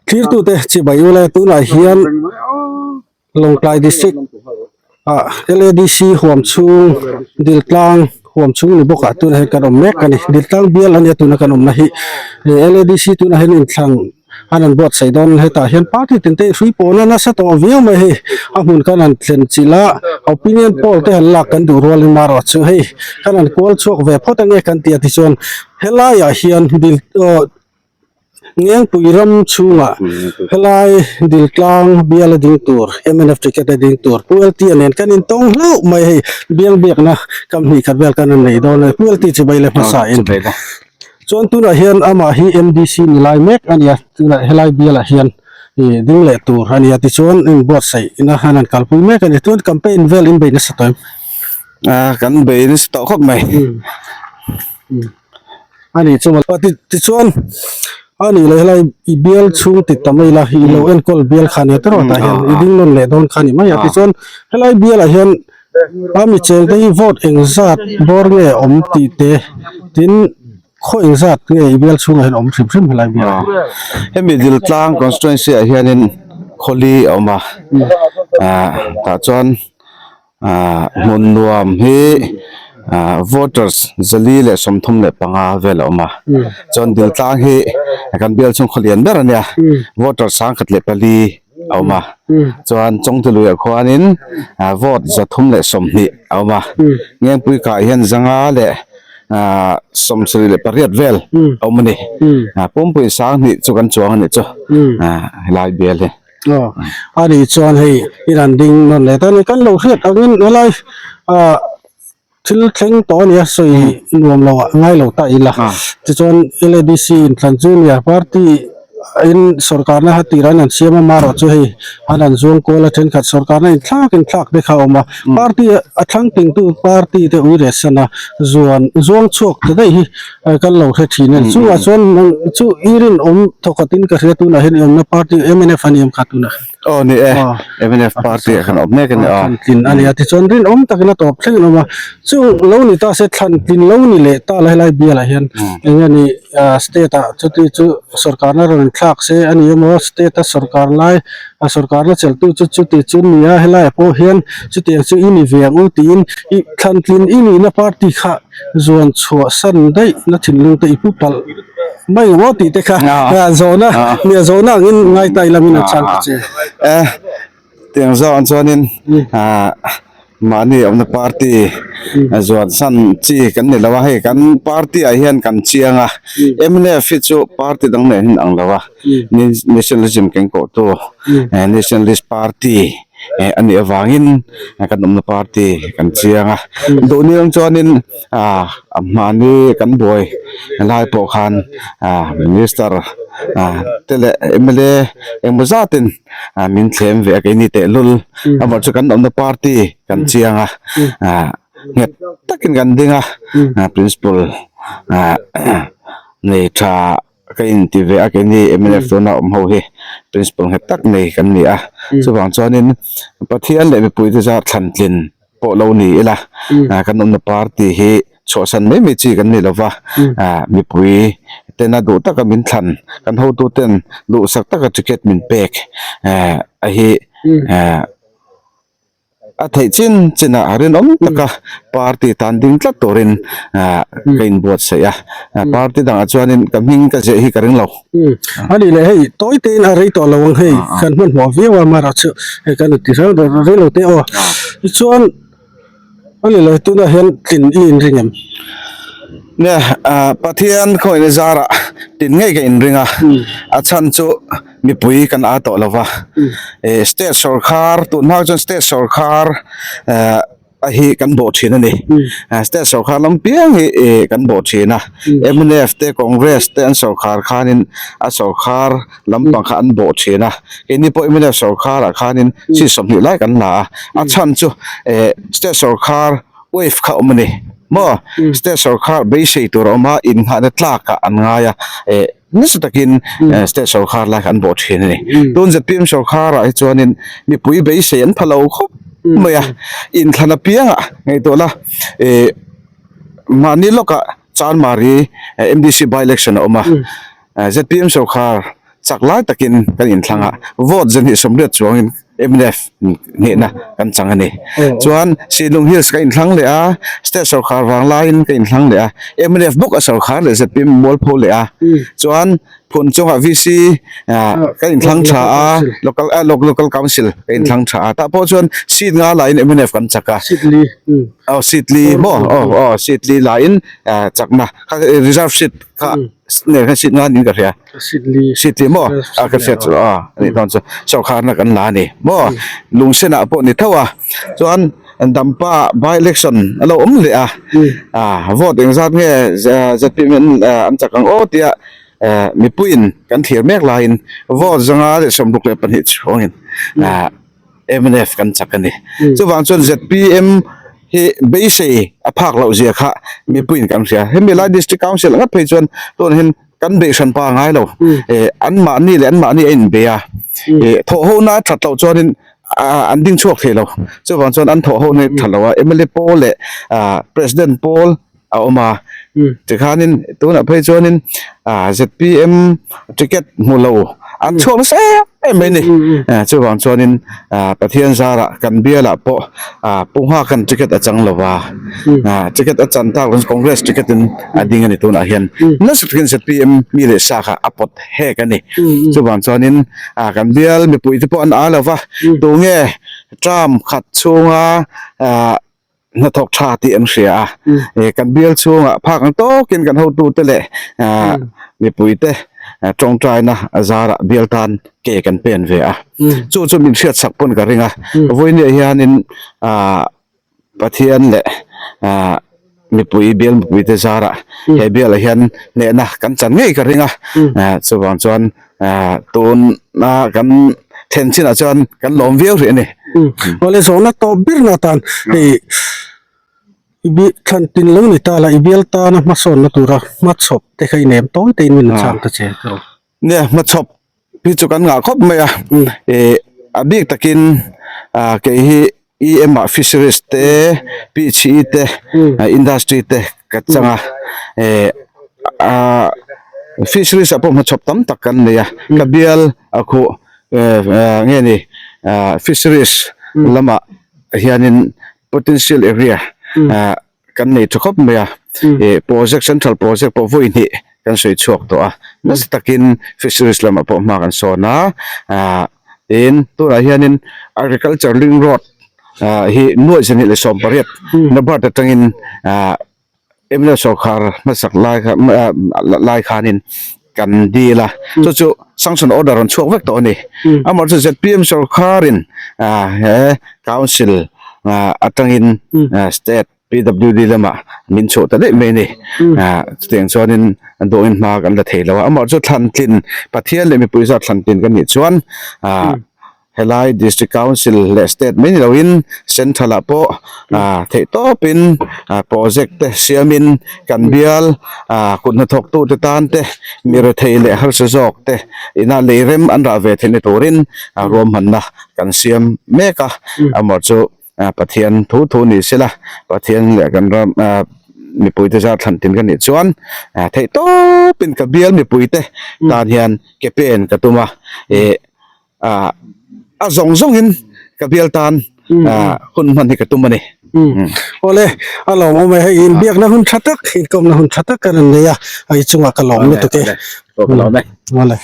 Thirtute chibai ule tunah hian Lawngtlai District ah LADC huam chhung Diltlang huam chhung ni bawkah tunah hian kan awm mek a ni. Diltlang bial a nia tuna kan awmna hi LADC tunah hian inthlang an han buatsaih dawn hetah hian party tin te hrui pawhna nasa tawh viau mai hei a hmun kan han thlen chilh a opinion poll te han lak kan duh rualin marawh chu hei kan han kual chhuak ve phawt ange kan tih a tichuan helaiah hian dil aw Ngengpui ram chhungah helai Diltlang bial a ding tur mnf ticket a ding tur Pu LT a nen kan intawng hlauh mai hei bial biakna kam hnih khat vel kan rawn nei dawn a ni Pu LT chibai leh hmasa in chuan tunah hian amah hi MDC ni lai mek a ni a tunah helai bialah hian ih ding leh tur a ni a tichuan inbuatsaih ina an han kalpui mek a ni chuan campaign vel in bei nasa tawh em? A kan bei nasa tawh khawp mai. A nih chu tichuan a nih leh helai i bial chhung ti ta mai la i lo enkawl bial kha nia tawrh tah hian i ding nawn leh dawn kha a ni mai a tichuan helai bialah hian a mi cheng te hi vote engzat bawr nge awm tih te tin khaw engzat nge i bial chhungah hian awm hrim hrim helai bial ah hian. Hemi Diltlang constituency ah hianin khawli a awm a ah tah chuan. Ahh hmun nuam hi ahh voters zali leh 35 vel a awm a chuan Diltlang hi kan bial chhung khaw lian ber a nia voters 1004 a awm a chuan Chawngtiluiah khuanin ahh vote 320 a awm a Ngengpui kah hian zanga leh ahh 78 vel a awm a ni ah pumpui 2000 chu kan chuang a nih chu ahh helai bial hi. Aw a nih chuan hei i rawn ding nawn leh ta a ni kan lo hriat angin helai ah thil thleng tawh a ni a sawi nuam lo ah ngai lo ta ila tichuan L A D C inthlan chu nia party in sorkarna ha tirah an siam a marawh chu hei an han zuang kual a thenkhat sorkarna inthlak inthlak te kha a awm a party a thlang tingtu party te ui reh san a zuan zuang chhuak ta daih hi. Kan lo hre thin a ni. Chungah chuan chu i rinawm thawkhatin ka hria tunah hian i awmna party mnf a ni em kha tunah hian? Aw ni e, mnf party ah khan awm mek a ni aw. Thlan tlin a ni a, tichuan rinawm takin a tawp thleng an awm a. Chung lo ni ta se thlan tlin lo ni leh ta la helai bialah hian eng nge ni state ah chuti chu sorkarna rawn inthlak se a ni emaw state a sorkar lai a sorkarna chelhtu chu chuti chu ni a helaiah pawh hian chutiang chu i ni ve ang u tiin i thlan tlin i nihna party kha Zuan chhuah san daih na thinlung te i pu palh mai ang aw tih te kha zawhna nia zawhna angin ngai ta ila min a chhang ta che. E tiang zawh ang chuanin mahni awmna party zuan san chi kan ni lo a hei kan party ah hian kan chiang a mnf hi chu party dang nen hian ang lo a nationalism kengkawhtu nationalist party. eh a nih avangin kan awmna party kan chiang a duhni ang chuanin ah a mahni kan buai lai pawh khan ah minister ah te leh m l a engmaw zatin ah min thlem ve a keini tehlul amah chu kan awmna party kan chiang a ah nghet takin kan ding a ah principal ah nei tha. Ka inti ve a keini mnf tuna awm ho hi principal nghet tak nei kan ni a chuvang chuanin Pathian leh mipuite zar thlan tlin pawh lo ni ila kan awmna party hi chhuahsan mai mai chi kan ni lova mipui tena duh taka min thlan kan hotuten duhsak taka ticket min pek a hi. A theih chin chin ah rinawm taka party tan ding tlat turin ah ka inbuatsaih a, party dangah chuanin ka hming ka zeh hi ka ring lo. A nih leh hei tawi tein a rei tawh lo ang hei kan hmanhmawh viau a mara chu hei kan inti hrang ber rei lo te aw tichuan a nih leh tunah hian tlin i inring em? Nia Pathian khawngin zarah tlin ngei ka inring a, a chhan chu. Mipui kan a tawh lo va, state sawrkhar tun hma chuan state sawrkhar eh a hi kan bawh thin a ni, state sawrkhar lam piang hi eh kan bawh thin a, mnf te congress te an sawrkhar khanin a sawrkhar lampang kha an bawh thin a, keini pawh mnf sawrkhar ah khanin seat 20 lai kan la a, a chhan chu eh state sawrkhar wave kha awm a ni maw, state sawrkhar beisei tur a awm a innghahna tlak ah an ngai a eh. Nasa takin state sawrkhar lai kha an bawh thin a ni. Tun zpm sawrkharah hi chuanin mipui beisei an pha lo khawp mai a, inthlan apiangah ngaihtuah la ih mahni lawkah Chanmari MDC by election a awm a, zpm sawrkhar. chak lai takin kan inthlang a, vote zahnih sawmriat chuangin mnf hnehna kan chang a ni. Chuan Sinlung Hills ka inthlang leh a, state sawrkhar vang laiin ka inthlang leh a, mnf bawk a sawrkhar leh zpm mualpho leh a, chuan Phun chungah VC ka inthlang tha a, local local council ka inthlang tha a, tah pawh chuan seat nga laiin mnf kan chak a. Seat li. Aw seat li maw aw aw seat li laiin chakna kha reserve seat kha nen khan seat nga niin ka hria. Seat li. Seat li maw a ka hriat chu a anih dawn chu sawrkharna kan la a ni maw lungsenah pawh ni tho a chuan Dampa by election a lo awm leh a a vote engzat nge zpm an chak ang aw tia mipuiin kan thlir mek laiin vote zanga leh 62 chhungin mnf kan chak a ni. Chuvang chuan zpm hi beisei a phak loh zia kha mipuiin kan hria. Hemi lai District Council ngat phei chuan tunah hian kan beih hran pa ngai lo. Anmahni leh anmahni a inbei a, thawhhona a that loh chuanin an ding chhuak thei lo. Chuvang chuan an thawhhona hi tha lo a, mla pawl leh President pawl a awm a, tikhanin tunah phei chuanin zpm ticket hmu lo an chhuak nasa em em mai a ni. Chuvang chuanin Pathian zarah kan bialah pawh Pu Nghaka'n ticket a chang lo va, ticket a chan tak chuan Congress ticket in a ding a ni tunah hian nasa takin zpm mi leh sa kha a pawt hek a ni. Chuvang chuanin kan bial mipui te pawh an a lo va, tunge term khat chhunga hnathawk tha tih an hria a, eh kan bial chhungah phak ang tawkin kan hotute leh ah mipuite tawngtaina a zarah bial tan ke kan pen ve a, chu chu min hriat sak pawn ka ring a, vawinia hianin ah Pathian leh ah mipui bial mipuite zarah he bialah hian hnehna kan chan ngei ka ring a, ah chuvang chuan ah tuna kan thlen chinah chuan kan lawm viau hrih a ni. Awle zawhna tawp ber na tan hei i bi thlan tin lo ni ta la i bial tana hmasawnna tura hmachhawp te kha i nem tawi te in min chhang ta che ka rawh. Nia hmachhawp hi chu kan ngah khawp mai a, eh a bik takin ah kei hi EM ah fisheries te PHE te industry te ka chang a eh ah fisheries ah pawh hmachhawp tam tak kan nei a ka bial a khuh eh nge ni ah fisheries lamah hianin potential area ah kan nei tha khawp mai a ih project central project pawh vawi hnih kan sawi chhuak tawh a nasa takin fisheries lamah pawh hma kan sawn a ah tin tunah hianin agriculture link road ah hi nuaih 218 Nabard atangin ah mla sawrkhar hmasak lai kha ah lai khanin kan dil a chu chu sanction order rawn chhuak vek tawh a ni amaherawhchu zpm sawrkharin ah he council ah atangin ah state pwd lamah min chhuah ta daih mai a ni ah chutiang chuanin dawhin hma kan la thei lo a amaherawhchu thlan tlin Pathian leh mipui zat thlan tlin kan nih chuan ah. Helai District Council leh State mai ni loin Central ah pawh theih tawpin project te siamin kan bial kut hnathawk tute tan te mi rethei leh harsa zawk te ina lei rem an rah ve theihna turin ruahmanna kan siam mek a, amaw chu Pathian thu thu ni sela Pathian leh kan ram mipuite zar thlan tin ka nih chuan theih tawpin ka bial mipuite tan hian ke pen ka tum a ih. ah a zawng zawngin ka bial tan ah hun hman hi ka tum a ni. Awle a lawm awm e hei inbiakna hun tha tak inkawmna hun tha tak kan rawn nei a hei chungah ka lawm lutuk e. Ka lawm e. Awle.